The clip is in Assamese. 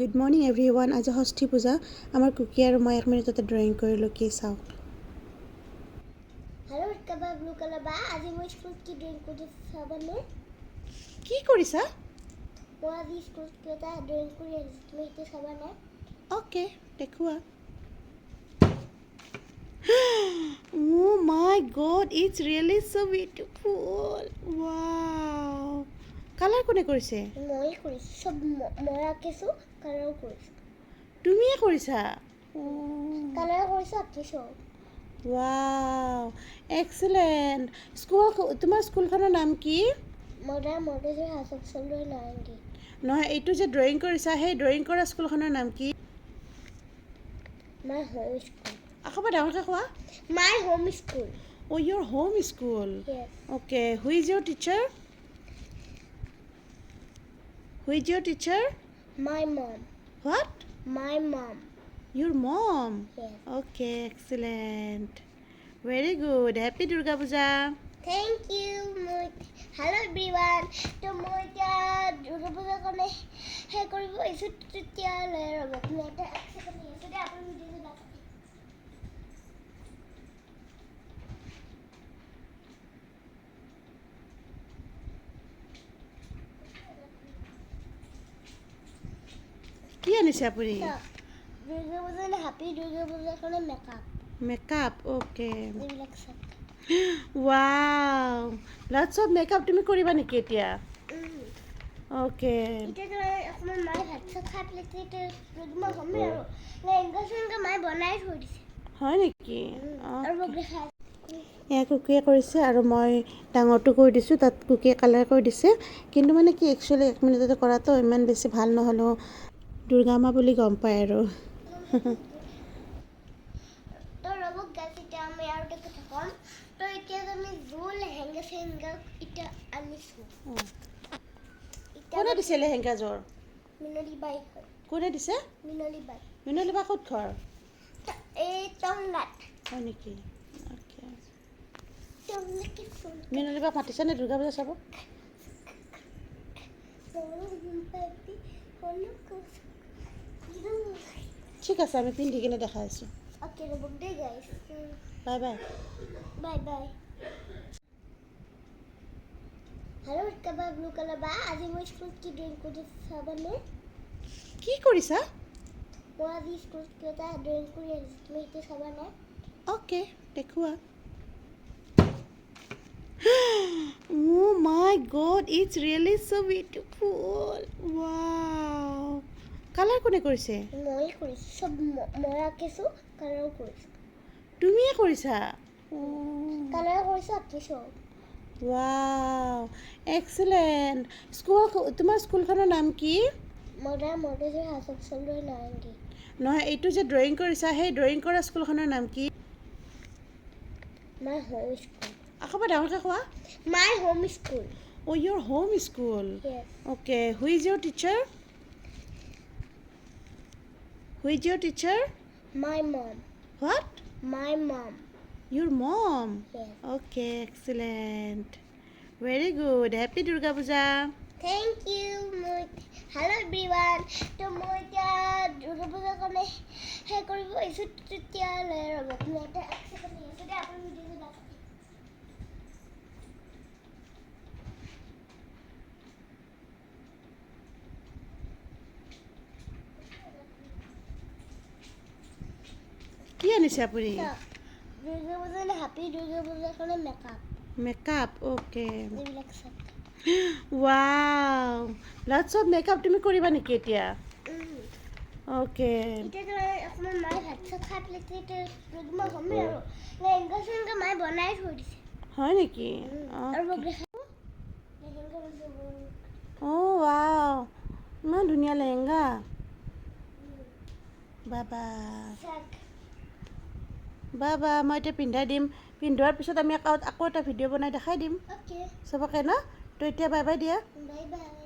Good morning everyone. আজি ষষ্ঠী পূজা। আমাৰ কুকি আৰু মই এক মিনিটতে ড্ৰয়িং কৰিলোঁ, কি চাওক। হেল্ল' কাবাৰ ব্লু কালাৰ বা, আজি মই স্কুলত কি ড্ৰয়িং কৰি চাবানে? কি কৰিছা? মই আজি স্কুলত কিবা এটা ড্ৰয়িং কৰি আনিছোঁ, তুমি এতিয়া চাবানে? অ'কে, দেখুওৱা। Oh my God, it's really so beautiful. Wow. Colour কোনে কৰিছে? মই কৰিছোঁ, চব মই আঁকিছোঁ, কালাৰো কৰিছোঁ। তুমিয়ে কৰিছা? কালাৰ কৰিছোঁ, আঁকিছোঁ। Wow, excellent. স্কুল, তোমাৰ স্কুলখনৰ নাম কি? মডাৰ্ণ মডেল হাউচ অফ চন্দ্ৰ নাৰেংগী। নহয়, এইটো যে ড্ৰয়িং কৰিছা, সেই ড্ৰয়িং কৰা স্কুলখনৰ নাম কি? My home school. আকৌ এবাৰ ডাঙৰকৈ কোৱা। My home school. Oh, your home school. Yes. Okay, who is your teacher? Who is your teacher? My mom. What? My mom. Your mom. Yes. Okay, excellent. Very good. Happy Durga Puja. Thank you. মই হেল্ল' এভৰিৱান, তো মই এতিয়া দুৰ্গা পূজাৰ কাৰণে সেই কৰিব আহিছোঁ। তেতিয়ালৈ ৰ'ব, মই এটা এক ছেকেণ্ড আছোঁ দেই, আপুনি ভিডিঅ'টো নাকাটিব। কি আনিছে আপুনি? চাওক, দুৰ্গা পূজা, হেপী দুৰ্গা পূজাৰ কাৰণে মেকআপ। Makeup, okay. এইবিলাক চাওক। Wow, lots of makeup. তুমি কৰিবা নেকি এতিয়া? অ'কে। এতিয়া অকণমান মায়ে ভাত চাত খাই পেলাই তেতিয়া মই হ'মেই আৰু লেহেংগা চেহেংগা মায়ে বনাই থৈ দিছে। হয় নেকি? আৰু মোক দেখাই। এয়া কুকিয়ে কৰিছে আৰু মই ডাঙৰটো কৰি দিছোঁ, তাত কুকিয়ে কালাৰ কৰি দিছে। কিন্তু মানে কি, একচুৱেলি এক মিনিটতে কৰাটো ইমান বেছি ভাল নহ'লেও দুৰ্গা মা বুলি গম পায় আৰু। তো ৰ'ব গাইছ, এতিয়া আমি আৰু এটা কথা ক'ম। তো এতিয়া আমি জোৰ লেহেংগা চেহেংগা এতিয়া আনিছোঁ। এতিয়া কোনে দিছে লেহেংগাযোৰ? মিনলী বাই। কোনে দিছে? মিনলী বাই। মিনলী বা ক'ত ঘৰ? এই টংলাত। হয় নেকি? অ'কে। টংলা কি ফোন। মিনলী বাক মাতিছেনে দুৰ্গা পূজা চাব? ঠিক আছে, আমি পিন্ধি কিনে দেখাই আছোঁ। অ'কে, ৰ'ব দেই guys. Bye bye. Bye bye. Hello কাবাৰ ব্লু কালাৰ বা, আজি মই স্কুলত কি ড্ৰয়িং কৰি চাবানে? কি কৰিছা? মই আজি স্কুলত কিবা এটা ড্ৰয়িং কৰি আনিছোঁ, তুমি এতিয়া চাবানে? অ'কে, দেখুওৱা। Oh my God, it's really so beautiful. Wow. Colour কোনে কৰিছে? মই কৰিছোঁ, চব মই আঁকিছোঁ, কালাৰো কৰিছোঁ। তুমিয়ে কৰিছা? কালাৰ কৰিছোঁ, আঁকিছোঁ। Wow, excellent. স্কুল, তোমাৰ স্কুলখনৰ নাম কি? মডাৰ্ণ মডেল হাউচ অফ চন্দ্ৰ নাৰেংগী। নহয়, এইটো যে ড্ৰয়িং কৰিছা, সেই ড্ৰয়িং কৰা স্কুলখনৰ নাম কি? My home school. আকৌ এবাৰ ডাঙৰকৈ কোৱা। My home school. Oh, your home school. Yes. Okay, who is your teacher? Who is your teacher? My mom. What? My mom. Your mom. Yes. Okay, excellent. Very good. Happy Durga Puja. Thank you. মই হেল্ল' এভৰিৱান, তো মই এতিয়া দুৰ্গা পূজাৰ কাৰণে সেই কৰিব আহিছোঁ। তেতিয়ালৈ ৰ'ব, মই এটা এক ছেকেণ্ড আছোঁ দেই, আপুনি ভিডিঅ'টো নাকাটিব। কি আনিছে আপুনি? চাওক, দুৰ্গা পূজা, হেপী দুৰ্গা পূজাৰ কাৰণে মেকআপ। Makeup, okay. এইবিলাক চাওক। Wow, lots of makeup. তুমি কৰিবা নেকি এতিয়া? অ'কে। এতিয়া অকণমান মায়ে ভাত চাত খাই পেলাই তেতিয়া মই হ'মেই আৰু লেহেংগা চেহেংগা মায়ে বনাই থৈ দিছে। হয় নেকি? আৰু মোক দেখাই লেহেংগা। অ' ৱাও, ইমান ধুনীয়া লেহেংগা, বাবা! চাওক। বাবা, মই এতিয়া পিন্ধাই দিম। পিন্ধোৱাৰ পিছত আমি আকৌ এটা ভিডিঅ' বনাই দেখাই দিম অ'কে। চবকে ন। তো এতিয়া বাই বাই দিয়া। Bye bye.